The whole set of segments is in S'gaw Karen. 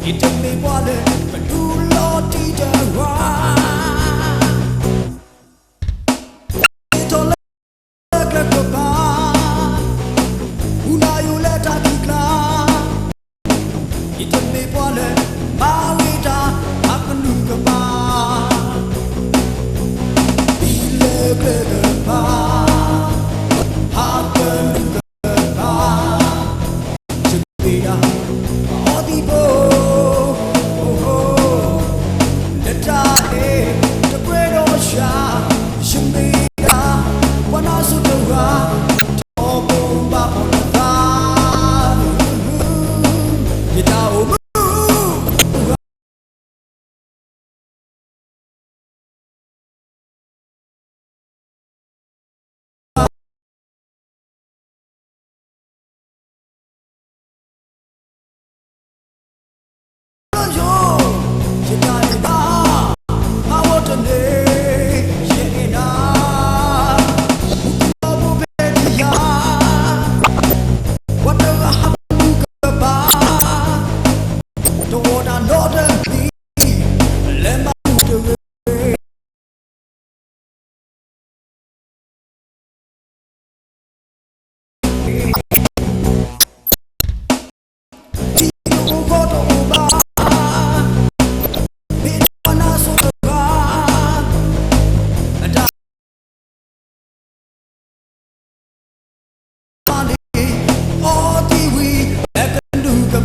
ယတမ့ၢ်ပှၤလၢကတူၢ်လိာ်တံၢ်တဂၤ, ယထီၣ်လၢကျဲကပၤ, မူဒါယိာ်လၢတၢ်ခံးကျါ, ယတမ့ၢ်ပှၤလၢမၤဝဲတၢ်ဟးကနူၤကပၤ, ဘံၣ်လၢကျဲကပၤ, ဟးကနူၤကပၤ, ယမ့ၢ်ဒၣ်အီသံးဖိ လၢတၢ်န့ၣ်တပှဲၤဒီးယၤ, ယမ့ၢ်ဒၣ်ပှၤနါစိၤတဂၤ, ထီဘိဘၣ်ဖီၣ်နသး, ယတၢ်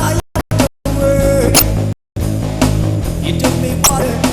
အိၣ်မူ ယတမ့ၢ်ပှၤလၢ